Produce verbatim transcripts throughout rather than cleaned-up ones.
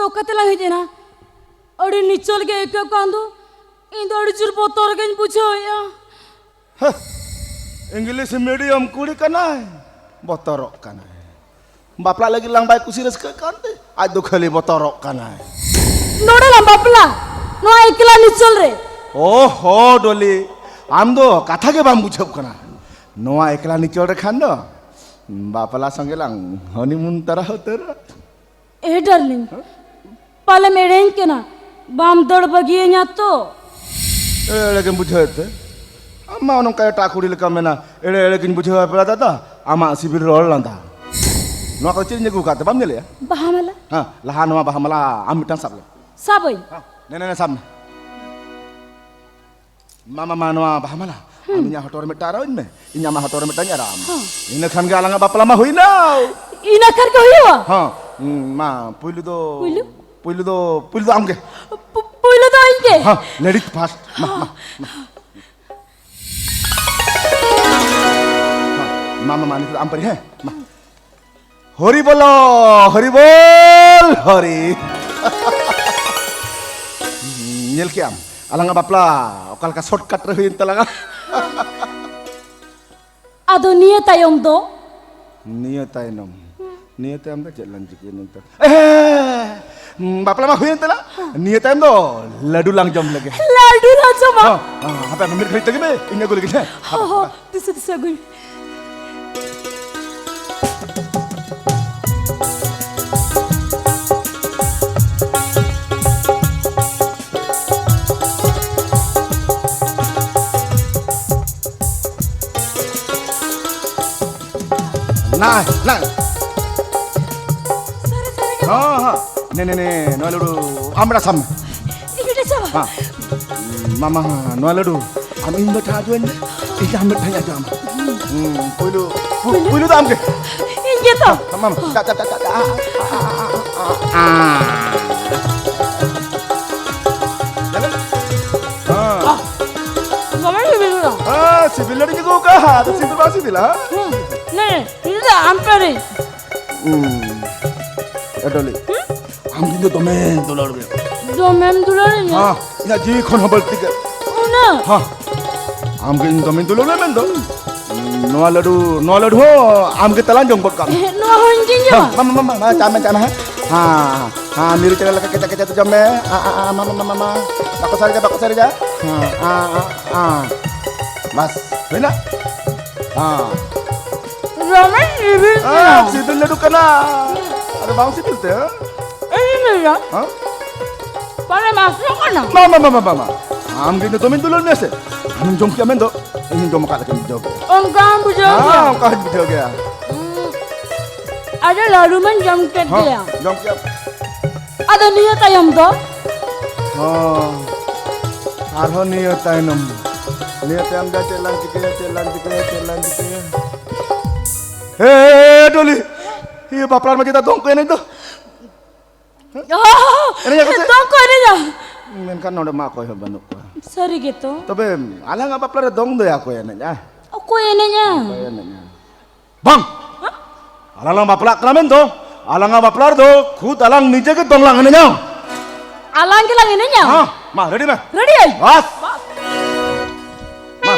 ᱚᱠᱟ ᱛᱮᱞᱟᱝ ᱦᱮᱡ ᱮᱱᱟ? ᱟᱹᱰᱤ ᱱᱤᱪᱚᱞ ᱜᱮ ᱟᱹᱭᱠᱟᱹᱜ ᱠᱟᱱ ᱫᱚ᱾ ᱤᱧ ᱫᱚ ᱟᱹᱰᱤ ᱡᱳᱨ ᱵᱚᱛᱚᱨ ᱜᱮᱧ ᱵᱩᱡᱷᱟᱹᱣᱮᱫᱼᱟ᱾ ᱦᱮᱸ, ᱤᱝᱞᱤᱥ ᱢᱤᱰᱤᱭᱟᱢ ᱠᱩᱲᱤ ᱠᱟᱱᱟᱭ, ᱵᱚᱛᱚᱨᱚᱜ ᱠᱟᱱᱟᱭ᱾ ᱵᱟᱯᱞᱟ ᱞᱟᱹᱜᱤᱫ ᱞᱟᱝ ᱵᱟᱭ ᱠᱩᱥᱤ ᱨᱟᱹᱥᱠᱟᱹᱜ ᱠᱟᱱᱛᱮ ᱟᱡ ᱫᱚ ᱠᱷᱟᱹᱞᱤ ᱵᱚᱛᱚᱨᱚᱜ ᱠᱟᱱᱟᱭ᱾ ᱱᱚᱰᱮ ᱞᱟᱝ ᱵᱟᱯᱞᱟ? ᱱᱚᱣᱟ ᱮᱠᱞᱟ ᱱᱤᱪᱚᱞ ᱨᱮ? ᱳ ᱦᱳ ᱰᱚᱞᱤ, ᱟᱢ ᱫᱚ ᱠᱟᱛᱷᱟ ᱜᱮ ᱵᱟᱢ ᱵᱩᱡᱷᱟᱹᱣ ᱠᱟᱱᱟ᱾ ᱱᱚᱣᱟ ᱮᱠᱞᱟ ᱱᱤᱪᱚᱞ ᱨᱮ ᱠᱷᱟᱱ ᱫᱚ ᱵᱟᱯᱞᱟ ᱥᱚᱸᱜᱮ ᱞᱟᱝ ᱦᱚᱱᱤᱢᱩᱱ ᱛᱟᱨᱟ ᱩᱛᱟᱹᱨᱟ᱾ ᱮ ᱰᱟᱨᱞᱤᱝ, ᱯᱟᱞᱮᱢ ᱮᱲᱮᱧ ᱠᱟᱱᱟ, ᱵᱟᱢ ᱫᱟᱹᱲ ᱵᱟᱹᱜᱤᱭᱟᱹᱧᱟ ᱛᱚ? ᱮᱲᱮ ᱮᱲᱮ ᱜᱮᱢ ᱵᱩᱡᱷᱟᱹᱣᱮᱫ ᱛᱮ? ᱟᱢ ᱢᱟ ᱱᱚᱝᱠᱟ ᱮᱴᱟᱜ ᱠᱩᱲᱤ ᱞᱮᱠᱟᱢ ᱢᱮᱱᱟ, ᱮᱲᱮ ᱮᱲᱮ ᱜᱤᱧ ᱵᱩᱡᱷᱟᱹᱣᱟ ᱯᱮᱲᱟ ᱫᱟᱫᱟ, ᱟᱢᱟᱜ ᱥᱤᱵᱤᱞ ᱨᱚᱲ ᱞᱟᱸᱫᱟ᱾ ᱱᱚᱣᱟ ᱠᱚ ᱪᱮᱫ ᱤᱧ ᱟᱹᱜᱩ ᱟᱠᱟᱫ ᱛᱮ ᱵᱟᱢ ᱧᱮᱞᱮᱜᱼᱟ? ᱵᱟᱦᱟ ᱢᱟᱞᱟ᱾ ᱦᱮᱸ, ᱞᱟᱦᱟ ᱱᱚᱣᱟ ᱵᱟᱦᱟ ᱢᱟᱞᱟ ᱟᱢ ᱢᱤᱫᱴᱟᱝ ᱥᱟᱵ ᱞᱮ᱾ ᱥᱟᱵᱟᱹᱧ᱾ ᱦᱮᱸ, ᱱᱮ, ᱱᱮ, ᱱᱮ, ᱥᱟᱵ ᱢᱮ᱾ ᱢᱟ, ᱢᱟ, ᱢᱟ, ᱱᱚᱣᱟ ᱵᱟᱦᱟ ᱢᱟᱞᱟ ᱟᱢ ᱤᱧᱟᱹᱜ ᱦᱚᱴᱚᱜ ᱨᱮ ᱢᱤᱫᱴᱟᱝ ᱟᱨᱟᱣᱟᱹᱧ ᱢᱮ, ᱤᱧ ᱟᱢᱟᱜ ᱦᱚᱴᱚᱜ ᱨᱮ ᱢᱤᱫᱴᱟᱝ ᱟᱨᱟᱣ ᱟᱢᱟ᱾ ᱦᱚᱸ᱾ ᱤᱱᱟᱹ ᱠᱷᱟᱱ ᱜᱮ ᱟᱞᱟᱝᱟᱜ ᱵᱟᱯᱞᱟ ᱢᱟ ᱦᱩᱭᱱᱟ᱾ ᱤᱱᱟᱹ ᱠᱷᱟᱱ ᱜᱮ ᱦᱩᱭᱩᱜᱼᱟ? ᱦᱚᱸ᱾ ᱩᱸ, ᱢᱟ, ᱯᱩᱭᱞᱩ ᱫᱚ, ᱯᱩᱭᱞᱩ? ᱯᱩᱭᱞᱩ ᱫᱚ, ᱯᱩᱭᱞᱩ ᱫᱚ ᱟᱢ ᱜᱮ᱾ ᱯᱩ-, ᱯᱩᱭᱞᱩ ᱫᱚ ᱤᱧ ᱜᱮ? ᱦᱚᱸ, ᱞᱮᱰᱤᱡ ᱯᱷᱟᱥᱴ᱾ ᱢᱟ, ᱢᱟ, ᱢᱟ᱾ ᱦᱚᱸ, ᱢᱟ, ᱢᱟ, ᱢᱟ, ᱱᱤᱛᱚᱜ ᱫᱚ ᱟᱢ ᱯᱟᱹᱨᱤ, ᱦᱮᱸ? ᱢᱟ᱾ ᱦᱚᱨᱤ ᱵᱚᱞᱚ, ᱦᱚᱨᱤ ᱵᱚᱞ, ᱦᱚᱨᱤ᱾ ᱧᱮᱞ ᱠᱮᱜ ᱟᱢ, ᱟᱞᱟᱝᱟᱜ ᱵᱟᱯᱞᱟ ᱚᱠᱟ ᱞᱮᱠᱟ ᱥᱚᱨᱴᱠᱟᱴ ᱨᱮ ᱦᱩᱭᱮᱱ ᱛᱟᱞᱟᱝᱟ᱾ ᱟᱫᱚ ᱱᱤᱭᱟᱹ ᱛᱟᱭᱚᱢ ᱫᱚ? ᱱᱤᱭᱟᱹ ᱛᱟᱭᱱᱚᱢ, ᱱᱤᱭᱟᱹ ᱛᱟᱭᱚᱢ ᱫᱚ ᱪᱮᱫ ᱞᱟᱝ ᱪᱤᱠᱟᱹᱭᱟ ᱱᱤᱛᱚᱜ? ᱮᱦᱮᱸ, ᱵᱟᱯᱞᱟ ᱢᱟ ᱦᱩᱭᱮᱱ ᱛᱟᱞᱟᱝ, ᱱᱤᱭᱟᱹ ᱛᱟᱭᱚᱢ ᱫᱚ ᱞᱟᱹᱰᱩ ᱞᱟᱝ ᱡᱚᱢ ᱞᱮᱜᱮ᱾ ᱞᱟᱹᱰᱩ ᱞᱟᱝ ᱡᱚᱢᱟ? ᱦᱚᱸ, ᱦᱚᱸ, ᱦᱟᱯᱮ ᱢᱤᱫ ᱜᱷᱟᱹᱲᱤᱡ ᱛᱟᱹᱜᱤ ᱢᱮ, ᱤᱧ ᱟᱹᱜᱩ ᱞᱮᱜᱮ, ᱦᱮᱸ? ᱦᱚᱸ, ᱦᱚᱸ, ᱫᱤᱥᱟᱹ, ᱫᱤᱥᱟᱹ ᱟᱹᱜᱩᱭ ᱢᱮ᱾ ᱱᱟ, ᱱᱟ᱾ ᱥᱟᱹᱨᱤ, ᱥᱟᱹᱨᱤ ᱜᱮ᱾ ᱦᱚᱸ, ᱦᱚᱸ᱾ ᱱᱮ, ᱱᱮ, ᱱᱮ, ᱱᱚᱣᱟ ᱞᱟᱹᱰᱩ ᱟᱢ ᱵᱮᱲᱟ ᱥᱟᱢ ᱢᱮ᱾ ᱤᱧ ᱜᱮ ᱥᱟᱢᱟ? ᱦᱮᱸ᱾ ᱢᱟᱢᱟ, ᱱᱚᱣᱟ ᱞᱟᱹᱰᱩ ᱟᱢ ᱤᱧ ᱢᱤᱫᱴᱟᱝ ᱟᱡᱚᱢ ᱢᱮ, ᱤᱧ ᱟᱢ ᱢᱤᱫᱴᱟᱝ ᱟᱡᱚᱢ᱾ ᱦᱩᱸ, ᱯᱩᱭᱞᱩ, ᱯᱩ-, ᱯᱩᱭᱞᱩ ᱫᱚ ᱟᱢ ᱜᱮ᱾ ᱤᱧ ᱜᱮ ᱛᱚ᱾ ᱢᱟᱢᱟ, ᱫᱟ, ᱫᱟ, ᱫᱟ, ᱫᱟ, ᱟ, ᱟ, ᱟ, ᱟ, ᱟ, ᱟ᱾ ᱧᱮᱞ ᱢᱮ᱾ ᱦᱮᱸ᱾ ᱫᱚᱢᱮ ᱥᱤᱵᱤᱞ ᱠᱟᱱᱟ᱾ ᱦᱮᱸ, ᱥᱤᱵᱤᱞ ᱞᱟᱹᱰᱩᱧ ᱟᱹᱜᱩ ᱟᱠᱟᱫᱼᱟ᱾ ᱟᱫᱚ ᱥᱤᱵᱤᱞ ᱵᱟᱝ ᱥᱤᱵᱤᱞᱟ? ᱦᱩᱸ, ᱱᱮ, ᱱᱤᱛᱚᱜ ᱫᱚ ᱟᱢ ᱯᱟᱹᱨᱤ᱾ ᱦᱩᱸ᱾ ᱮ ᱰᱚᱞᱤ, ᱦᱩᱸ? ᱤᱧ ᱫᱚ ᱫᱚᱢᱮᱧ ᱫᱩᱞᱟᱹᱲ ᱢᱮᱭᱟ᱾ ᱫᱚᱢᱮᱢ ᱫᱩᱞᱟᱹᱲᱤᱧᱟ? ᱦᱮᱸ, ᱤᱧᱟᱹᱜ ᱡᱤᱣᱤ ᱠᱷᱚᱱ ᱦᱚᱸ ᱵᱟᱹᱲᱛᱤ ᱜᱮ᱾ ᱩᱱᱟᱹᱜ? ᱦᱮᱸ, ᱟᱢᱜᱮ ᱤᱧ ᱫᱚᱢᱮᱧ ᱫᱩᱞᱟᱹᱲ ᱢᱮᱭᱟ ᱢᱮᱱᱫᱚ᱾ ᱱᱚᱣᱟ ᱞᱟᱹᱰᱩ, ᱱᱚᱣᱟ ᱞᱟᱹᱰᱩ ᱦᱚᱸ ᱟᱢᱜᱮ ᱛᱟᱞᱟᱝ ᱡᱚᱢ ᱜᱚᱫ ᱠᱟᱜ ᱢᱮ᱾ ᱱᱚᱣᱟ ᱦᱚᱸ ᱤᱧ ᱜᱤᱧ ᱡᱚᱢᱟ? ᱦᱮᱸ, ᱢᱟ, ᱢᱟ, ᱢᱟ, ᱢᱟ, ᱪᱟ ᱢᱮ, ᱪᱟ ᱢᱮ, ᱦᱮᱸ᱾ ᱦᱮᱸ, ᱦᱮᱸ, ᱢᱤᱨᱩ ᱪᱮᱬᱮ ᱞᱮᱠᱟ ᱠᱮᱪᱟ ᱠᱮᱪᱟ ᱛᱮ ᱡᱚᱢ ᱢᱮ᱾ ᱟ, ᱟ, ᱟ, ᱢᱟ, ᱢᱟ, ᱢᱟ, ᱢᱟ, ᱢᱟ᱾ ᱵᱟᱠᱚ ᱥᱟᱨᱮᱡᱟ, ᱵᱟᱠᱚ ᱥᱟᱨᱮᱡᱟ᱾ ᱦᱮᱸ, ᱟ, ᱟ, ᱟ᱾ ᱵᱟᱥ, ᱦᱩᱭᱱᱟ? ᱦᱮᱸ᱾ ᱫᱚᱢᱮ ᱥᱤᱵᱤᱞ ᱠᱟᱱᱟ᱾ ᱦᱮᱸ, ᱥᱤᱵᱤᱞ ᱞᱟᱹᱰᱩ ᱠᱟᱱᱟ᱾ ᱟᱫᱚ ᱵᱟᱝ ᱥᱤᱵᱤᱞ ᱛᱮ, ᱦᱮᱸ? ᱤᱧ ᱞᱟᱹᱭᱟ᱾ ᱦᱮᱸ? ᱯᱟᱞᱮ ᱢᱟᱥᱨᱚ ᱠᱟᱱᱟ᱾ ᱵᱟᱝ, ᱵᱟᱝ, ᱵᱟᱝ, ᱵᱟᱝ, ᱵᱟᱝ᱾ ᱟᱢ ᱜᱮ ᱤᱧ ᱫᱚ ᱫᱚᱢᱮᱧ ᱫᱩᱞᱟᱹᱲ ᱢᱮᱭᱟ ᱥᱮ? ᱟᱢᱮᱢ ᱡᱚᱢ ᱠᱮᱜᱼᱟ ᱢᱮᱱᱫᱚ, ᱤᱧ ᱦᱚᱸᱧ ᱡᱚᱢ ᱟᱠᱟᱫ ᱞᱮᱠᱟᱧ ᱵᱩᱡᱷᱟᱹᱣ ᱠᱮᱜᱼᱟ᱾ ᱚᱱᱠᱟᱢ ᱵᱩᱡᱷᱟᱹᱣ ᱦᱮᱸ, ᱠᱮᱜᱼᱟ? ᱚᱱᱠᱟᱧ ᱵᱩᱡᱷᱟᱹᱣ ᱠᱮᱜᱼᱟ᱾ ᱩᱸ, ᱟᱫᱚ ᱞᱟᱹᱰᱩ ᱢᱟᱧ ᱡᱚᱢ ᱠᱮᱫ ᱦᱮᱸ, ᱜᱮᱭᱟ᱾ ᱡᱚᱢ ᱠᱮᱜᱼᱟ᱾ ᱟᱫᱚ ᱱᱤᱭᱟᱹ ᱛᱟᱭᱚᱢ ᱫᱚ? ᱦᱚᱸ, ᱟᱨᱦᱚᱸ ᱱᱤᱭᱟᱹ ᱛᱟᱭᱱᱚᱢ, ᱱᱤᱭᱟᱹ ᱛᱟᱭᱚᱢ ᱫᱚ ᱪᱮᱫ ᱞᱟᱝ ᱪᱤᱠᱟᱹᱭᱟ, ᱪᱮᱫ ᱞᱟᱝ ᱪᱤᱠᱟᱹᱭᱟ, ᱪᱮᱫ ᱞᱟᱝ ᱪᱤᱠᱟᱹᱭᱟ? ᱦᱮ, ᱰᱚᱞᱤ, ᱤᱭᱟᱹ ᱵᱟᱯᱞᱟ ᱨᱮᱢᱟ ᱪᱮᱫᱟᱜ ᱫᱚᱝ ᱠᱚ ᱮᱱᱮᱡ ᱫᱚ? ᱚ, ᱮᱱᱮᱡ ᱟᱠᱚ ᱥᱮ? ᱫᱚᱝ ᱠᱚ ᱮᱱᱮᱡᱟ᱾ ᱢᱮᱱᱠᱷᱟᱱ ᱱᱚᱰᱮ ᱢᱟ ᱚᱠᱚᱭ ᱦᱚᱸ ᱵᱟᱹᱱᱩᱜ ᱠᱚᱣᱟ᱾ ᱥᱟᱹᱨᱤ ᱜᱮᱛᱚ᱾ ᱛᱚᱵᱮ ᱟᱞᱟᱝᱟᱜ ᱵᱟᱯᱞᱟ ᱨᱮ ᱫᱚᱝ ᱫᱚᱭᱟ ᱚᱠᱚᱭ ᱮᱱᱮᱡᱼᱟ? ᱚᱠᱚᱭ ᱮᱱᱮᱡᱼᱟ? ᱚᱠᱚᱭ ᱮᱱᱮᱡᱼᱟ? ᱵᱟᱝ! ᱦᱮᱸ? ᱟᱞᱟᱝ ᱞᱟᱝ ᱵᱟᱯᱞᱟᱜ ᱠᱟᱱᱟ ᱢᱮᱱᱫᱚ, ᱟᱞᱟᱝᱟᱜ ᱵᱟᱯᱞᱟ ᱨᱮᱫᱚ ᱠᱷᱩᱫ ᱟᱞᱟᱝ ᱱᱤᱡᱮ ᱜᱮ ᱫᱚᱝ ᱞᱟᱝ ᱮᱱᱮᱡᱼᱟ᱾ ᱟᱞᱟᱝ ᱜᱮᱞᱟᱝ ᱮᱱᱮᱡᱼᱟ? ᱦᱮᱸ, ᱢᱟ, ᱨᱮᱰᱤ ᱢᱮ᱾ ᱨᱮᱰᱤ ᱟᱹᱧ᱾ ᱵᱟᱥ᱾ ᱢᱟ᱾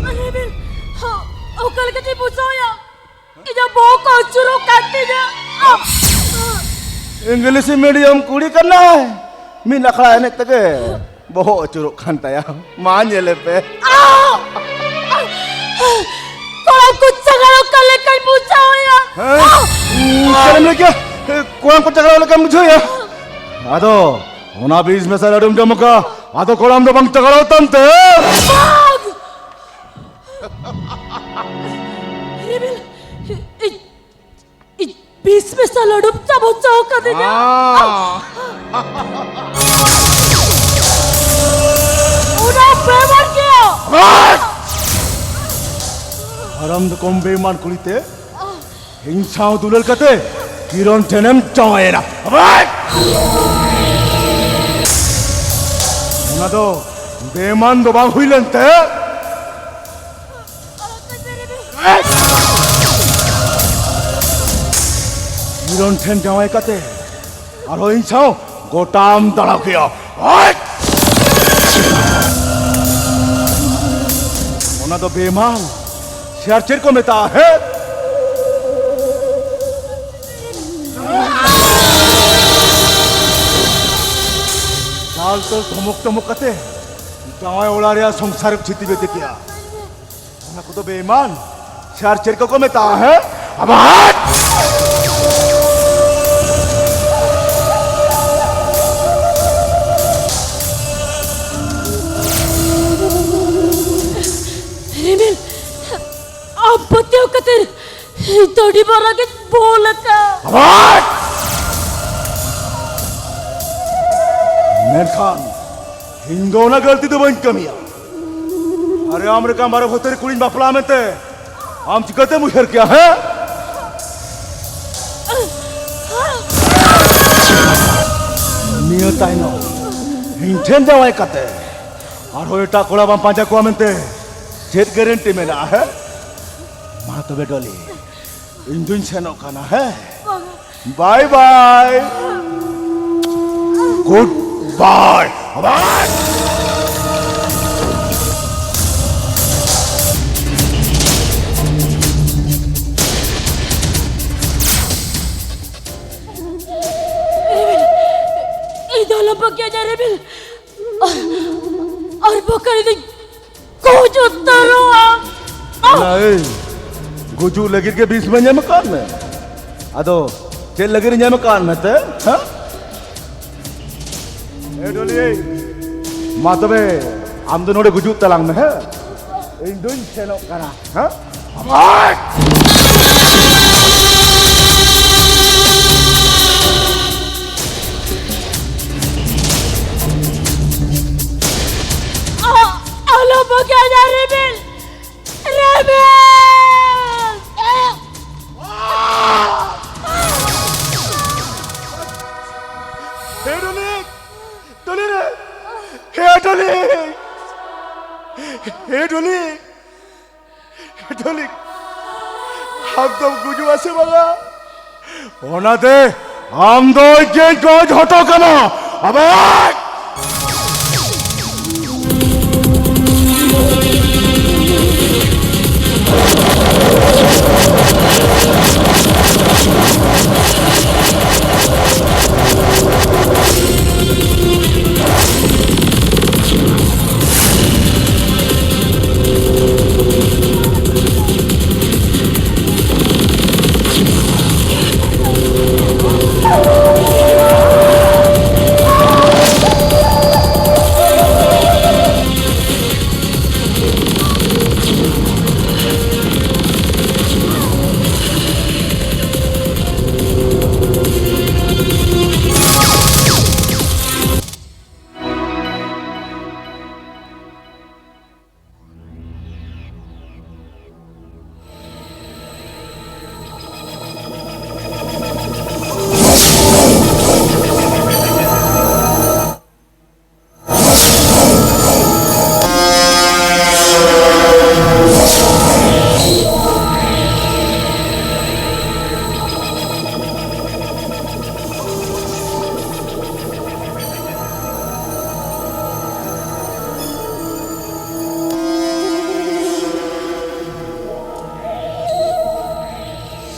ᱟᱨᱮ ᱵᱤᱱ, ᱦᱚ, ᱚᱠᱟ ᱞᱮᱠᱟ ᱪᱚᱭ ᱵᱩᱡᱷᱟᱹᱣᱮᱫᱼᱟ᱾ ᱤᱧᱟᱹᱜ ᱵᱚᱦᱚᱜ ᱠᱚ ᱟᱹᱪᱩᱨᱚᱜ ᱠᱟᱱ ᱛᱤᱧᱟᱹ᱾ ᱤᱝᱞᱤᱥ ᱢᱤᱰᱤᱭᱟᱢ ᱠᱩᱲᱤ ᱠᱟᱱᱟᱭ, ᱢᱤᱫ ᱟᱠᱷᱲᱟ ᱮᱱᱮᱡ ᱛᱮᱜᱮ ᱵᱚᱦᱚᱜ ᱟᱹᱪᱩᱨᱚᱜ ᱠᱟᱱ ᱛᱟᱭᱟ᱾ ᱢᱟ ᱧᱮᱞᱮ ᱯᱮ᱾ ᱠᱚᱲᱟ ᱠᱚ ᱪᱟᱜᱟᱲᱚᱜ ᱠᱟᱱ ᱞᱮᱠᱟᱧ ᱵᱩᱡᱷᱟᱹᱣᱮᱫᱼᱟ᱾ ᱦᱮᱸ? ᱪᱮᱫ ᱮᱢ ᱞᱟᱹᱭ ᱠᱮᱫᱟ? ᱠᱚᱲᱟ ᱠᱚ ᱪᱟᱜᱟᱲᱚᱜ ᱞᱮᱠᱟᱢ ᱵᱩᱡᱷᱟᱹᱣᱮᱫᱼᱟ? ᱟᱫᱚ ᱚᱱᱟ ᱵᱤᱥ ᱢᱮᱥᱟ ᱞᱟᱹᱰᱩᱢ ᱡᱚᱢ ᱟᱠᱟᱫᱼᱟ, ᱟᱫᱚ ᱠᱚᱲᱟᱢ ᱫᱚ ᱵᱟᱝ ᱪᱟᱜᱟᱲᱚᱜ ᱛᱟᱢ ᱛᱮ? ᱵᱟᱝ! ᱨᱤᱢᱤᱞ, ᱵᱤᱥ ᱢᱮᱥᱟ ᱞᱟᱹᱰᱩᱢ ᱪᱟᱢᱚᱪ ᱦᱚᱪᱚ ᱠᱟᱫᱤᱧᱟ᱾ ᱚᱱᱟ ᱵᱮᱢᱟᱨ ᱜᱮᱭᱟ᱾ ᱦᱟᱨᱟᱢ ᱫᱚ ᱠᱚᱢ ᱵᱮᱢᱟᱱ ᱠᱩᱲᱤ ᱛᱮ ᱤᱧ ᱥᱟᱶ ᱫᱩᱞᱟᱹᱲ ᱠᱟᱛᱮ ᱠᱤᱨᱚᱱ ᱴᱷᱮᱱᱮᱢ ᱡᱟᱶᱟᱭᱮᱱᱟ᱾ ᱚᱱᱟ ᱫᱚ ᱵᱮᱢᱟᱱ ᱫᱚ ᱵᱟᱝ ᱦᱩᱭ ᱞᱮᱱ ᱛᱮ᱾ ᱠᱤᱨᱚᱱ ᱴᱷᱮᱱ ᱡᱟᱶᱟᱭ ᱠᱟᱛᱮ ᱟᱨᱦᱚᱸ ᱤᱧ ᱥᱟᱶ ᱜᱚᱴᱟᱢ ᱫᱟᱬᱟ ᱠᱮᱭᱟ᱾ ᱚᱱᱟ ᱫᱚ ᱵᱮᱢᱟᱱ ᱥᱮ ᱟᱨ ᱪᱮᱫ ᱠᱚ ᱢᱮᱛᱟᱜᱼᱟ, ᱦᱮᱸ? ᱪᱟᱞ ᱛᱚᱞ ᱫᱷᱚᱢᱚᱠ ᱴᱚᱢᱚᱠ ᱠᱟᱛᱮ ᱡᱟᱶᱟᱭ ᱚᱲᱟᱜ ᱨᱮᱭᱟᱜ ᱥᱚᱝᱥᱟᱨ ᱮᱢ ᱪᱷᱤᱛᱤ ᱵᱤᱛᱤ ᱠᱮᱭᱟ᱾ ᱚᱱᱟ ᱠᱚᱫᱚ ᱵᱮᱢᱟᱱ ᱥᱮ ᱟᱨ ᱪᱮᱫ ᱠᱚᱠᱚ ᱢᱮᱛᱟᱜᱼᱟ, ᱦᱮᱸ? ᱟᱵᱟᱫ! ᱨᱤᱢᱤᱞ, ᱟᱢ ᱯᱟᱹᱛᱭᱟᱹᱣ ᱠᱟᱛᱮ ᱤᱧ ᱫᱚ ᱟᱹᱰᱤ ᱢᱟᱨᱟᱝ ᱤᱧ ᱵᱷᱩᱞ ᱟᱠᱟᱫ᱾ ᱟᱵᱟᱫ! ᱢᱮᱱᱠᱷᱟᱱ ᱤᱧ ᱫᱚ ᱚᱱᱟ ᱜᱟᱹᱞᱛᱤ ᱫᱚ ᱵᱟᱹᱧ ᱠᱟᱹᱢᱤᱭᱟ᱾ ᱟᱨᱮ, ᱟᱢ ᱞᱮᱠᱟᱱ ᱵᱟᱨᱚ ᱵᱷᱟᱹᱛᱟᱹᱨᱤ ᱠᱩᱲᱤᱧ ᱵᱟᱯᱞᱟᱜᱼᱟ ᱢᱮᱱᱛᱮ ᱟᱢ ᱪᱤᱠᱟᱹᱛᱮᱢ ᱩᱭᱦᱟᱹᱨ ᱠᱮᱭᱟ, ᱦᱮᱸ? ᱱᱤᱭᱟᱹ ᱛᱟᱭᱱᱚᱢ ᱤᱧ ᱴᱷᱮᱱ ᱡᱟᱶᱟᱭ ᱠᱟᱛᱮ ᱟᱨᱦᱚᱸ ᱮᱴᱟᱜ ᱠᱚᱲᱟ ᱵᱟᱢ ᱯᱟᱸᱡᱟ ᱠᱚᱣᱟ ᱢᱮᱱᱛᱮ ᱪᱮᱫ ᱜᱮᱨᱮᱱᱴᱤ ᱢᱮᱱᱟᱜᱼᱟ, ᱦᱮᱸ? ᱢᱟ ᱛᱚᱵᱮ ᱰᱚᱞᱤ, ᱤᱧ ᱫᱩᱧ ᱥᱮᱱᱚᱜ ᱠᱟᱱᱟ, ᱦᱮᱸ? ᱵᱟᱭ ᱵᱟᱭ᱾ ᱜᱩᱰ ᱵᱟᱭ᱾ ᱵᱟᱭ᱾ ᱨᱤᱢᱤᱞ, ᱤᱧ ᱫᱚ ᱟᱞᱚᱢ ᱵᱟᱹᱜᱤᱭᱟᱹᱧᱟ, ᱨᱤᱢᱤᱞ᱾ ᱟᱨ, ᱟᱨ ᱵᱟᱠᱷᱟᱱ ᱤᱧ ᱜᱩᱡ ᱩᱛᱟᱹᱨᱚᱜᱼᱟ᱾ ᱚᱱᱟ, ᱮᱭ, ᱜᱩᱡᱩᱜ ᱞᱟᱹᱜᱤᱫ ᱜᱮ ᱵᱤᱥ ᱢᱟᱧ ᱮᱢ ᱟᱠᱟᱫ ᱢᱮ᱾ ᱟᱫᱚ ᱪᱮᱫ ᱞᱟᱹᱜᱤᱫ ᱤᱧ ᱮᱢ ᱟᱠᱟᱫ ᱢᱮ ᱛᱮ, ᱦᱮᱸ? ᱮ ᱰᱚᱞᱤ, ᱢᱟ ᱛᱚᱵᱮ ᱟᱢ ᱫᱚ ᱱᱚᱰᱮ ᱜᱩᱡᱩᱜ ᱛᱟᱞᱟᱝ ᱢᱮ, ᱦᱮᱸ? ᱤᱧ ᱫᱩᱧ ᱥᱮᱱᱚᱜ ᱠᱟᱱᱟ, ᱦᱮᱸ? ᱦᱮ ᱰᱚᱞᱤ, ᱰᱚᱞᱤ ᱨᱮ, ᱦᱮ ᱰᱚᱞᱤ, ᱦᱮ ᱰᱚᱞᱤ, ᱰᱚᱞᱤ, ᱟᱢ ᱫᱚᱢ ᱜᱩᱡᱩᱜᱼᱟ ᱥᱮ ᱵᱟᱝᱟ? ᱚᱱᱟᱛᱮ ᱟᱢ ᱫᱚ ᱤᱧ ᱜᱚᱡ ᱦᱚᱴᱚ ᱠᱟᱢᱟ᱾ ᱟᱵᱟᱨ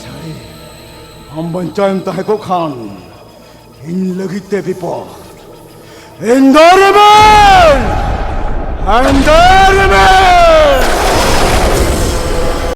ᱥᱟᱹᱨᱤ, ᱟᱢ ᱵᱟᱧᱪᱟᱣ ᱮᱢ ᱛᱟᱦᱮᱸ ᱠᱚᱜ ᱠᱷᱟᱱ, ᱤᱧ ᱞᱟᱹᱜᱤᱫ ᱛᱮ ᱵᱤᱯᱚᱫ᱾ ᱤᱧ ᱫᱚ ᱨᱤᱢᱤᱞ! ᱤᱧ ᱫᱚ ᱨᱤᱢᱤᱞ!